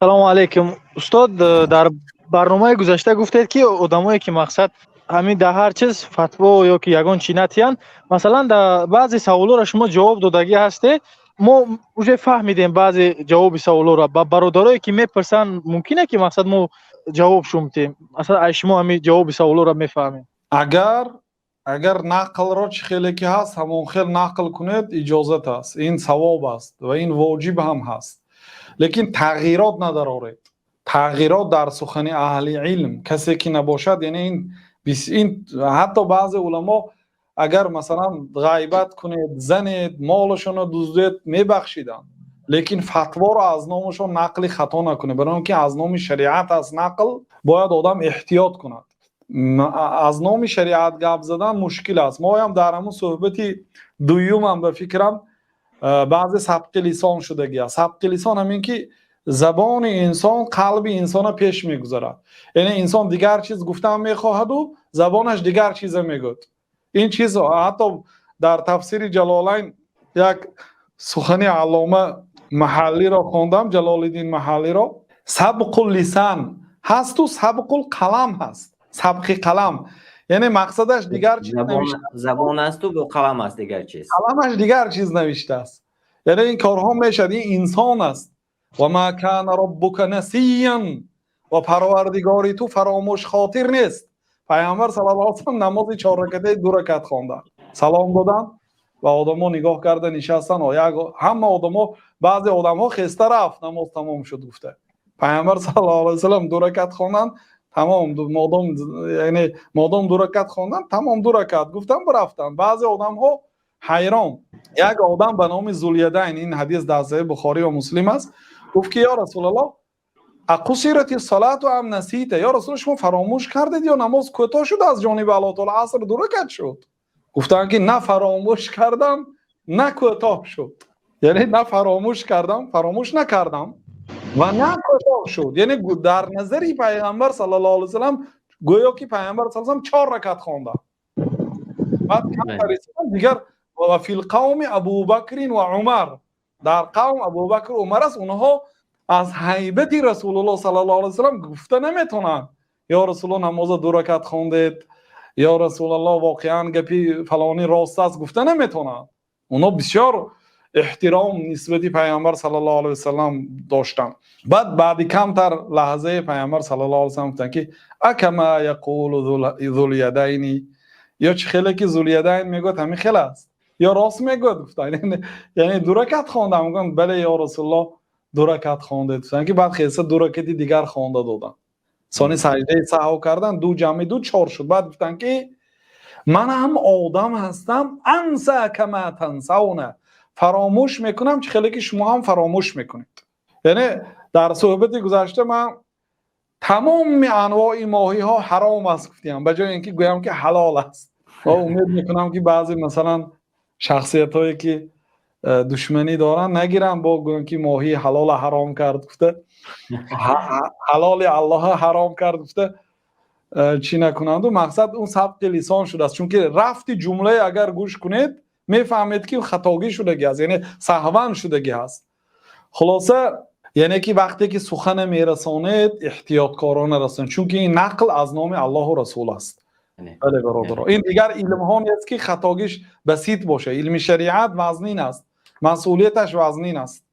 Салому алейкум, устод. Дар барномаи гузашта гуфтед, ки одамое, ки мақсад ҳамин дар ҳар чиз фатво ё ки ягон чӣ натиҳанд, масалан, дар баъзе саволҳоро шумо ҷавоб додагӣ ҳастед. Мо уже фаҳмидем баъзе ҷавоби саволҳоро. Ба бародарое, ки мепурсанд, мумкине, ки мақсад мо ҷавоб шумтем? Масалан, аз шумо ҳамин ҷавоби саволҳоро мефаҳмем. Агар нақлро чӣ хеле ки ҳаст, ҳамон хел нақл кунед, иҷозат аст, ин савоб аст ва ин воҷиб ҳам ҳаст. Лекин тағйирот надароред, тағйирот дар сухани аҳли илм касе ки набошад. Яъне ин ҳатто баъзе уламо агар, масалан, ғайбат кунед, занед, молашонро дуздед, мебахшиданд, лекин фатворо аз номашон нақли хато накунед, барои он ки аз номи шариат аст нақл, бояд одам эҳтиёт кунад. Аз номи шариат гап задан мушкил аст. Моям дар ҳамун суҳбати дуюмам, ба фикрам, баъзе сабқи лисон шудагӣ аст. Сабқи лисон ҳамин ки забони инсон қалби инсона пеш мегузарад, яъне инсон дигар чиз гуфтан мехоҳаду забонаш дигар чиза мегӯяд. Ин чиз ҳатто дар тафсири Ҷалолайн як сухани аллома Маҳаллиро хондам, Ҷалолиддин Маҳаллиро. Сабқул лисан ҳасту сабқул қалам ҳаст. Сабқи қалам, яъне мақсадаш дигар чиз. Забон асту бо қалам аст дигар чиз. Қаламаш дигар чиз навиштааст. Яъне ин корҳо мешавад, ин инсон аст. Ва ма кана роббука насиян, ва парвардигори ту фаромӯшхотир нест. Пайғамбар саллаллоҳу алайҳи васаллам намози чорракатаи ду ракат хонданд, салом доданд ва одамо нигоҳ карда нишастанд. Як ҳама одамо, баъзе одамҳо хеста рафт, намоз тамом шуд гуфта. Пайғамбар саллаллоҳу алайҳи васаллам ду ракат хонданд, тамом. Модом, яъне модом ду ракат хонданд, тамом, ду ракат гуфтам, рафтанд. Баъзе одамҳо ҳайрон. Як одам ба номи Зулядайн, ин ҳадис дар Саҳеҳи Бухорӣ ва Муслим аст, гуфт ки: «Ё Расулаллоҳ, ақусирати салату ам насита?» Ё Расул, шумо фаромӯш кардед ё намоз кӯтоҳ шуд аз ҷониби Аллоҳ таоло, аср ду ракат шуд? Гуфтанд, ки на фаромӯш кардам, на кӯтоҳ шуд. Яъне на фаромӯш кардам, фаромӯш накардам ва на кӯтоҳ шуд. Яъне дар назари Пайғамбар саллаллоҳу алайҳи васаллам гӯё ки Пайғамбар саллаллоҳу чор ракат хонда. Баъд дигар ва фил қавми Абубакрин ва Умар, дар қавм Абубакр, Умар аст. Онҳо аз ҳайбати Расулуллоҳ саллаллоҳу алайҳи васаллам гуфта наметавонанд: «Ё Расулуллоҳ, намоза ду ракат хондед», «Ё Расулаллоҳ, воқеан гапи фалонӣ рост аст», гуфта наметавонанд. Онҳо бисёр эҳтиром нисбати Пайғамбар саллаллоҳу алайҳи васаллам доштанд. Баъд баъди камтар лаҳзаи Пайғамбар саллаллоҳу алайҳи васаллам гуфтанд, ки акама яқулу Зулядайни, ё чӣ хеле ки Зулядайн мегӯяд, ҳамин хел аст, ё рост мегӯяд, гуфтанд. Яъне ду ракат хондам? Гуфтанд: «Бале, ё Расулуллоҳ, ду ракат хондед». Гуфтанд, ки баъд хеста ду ракати дигар хонда доданд. Сони саҷдаи саҳв кардан, ду ҷамъи ду чор шуд. Баъд гуфтанд, ки ман ҳам одам ҳастам, анса кама тансавна, фаромӯш мекунам, чӣ хеле ки шумо ҳам фаромӯш мекунед. Яъне дар суҳбати гузашта ман тамоми анвои моҳиҳо ҳаром аст гуфтиям, ба ҷои ин ки гӯям, ки ҳалол аст. Ва умед мекунам, ки баъзе, масалан, шахсиятҳое, ки душманӣ доранд, нагиранд, бо гӯянд, ки моҳии ҳалола ҳаром кард гуфта, ҳалоли Аллоҳа ҳаром кард гуфта, чӣ накунанду. Мақсад он сабқи лисон шудааст, чунки рафти ҷумлае агар гӯш кунед, мефаҳмед, ки хатогӣ шудагӣ аст, яъне саҳван шудагӣ ҳаст. Хулоса, яъне ки вақте ки сухане мерасонед, эҳтиёткорона расонед, чунки ин нақл аз номи Аллоҳу Расул аст. Бале, бародаро, ин дигар илмҳо нест, ки хатогиш басит бошад. Илми шариат вазнин аст, масъулияташ вазнин аст.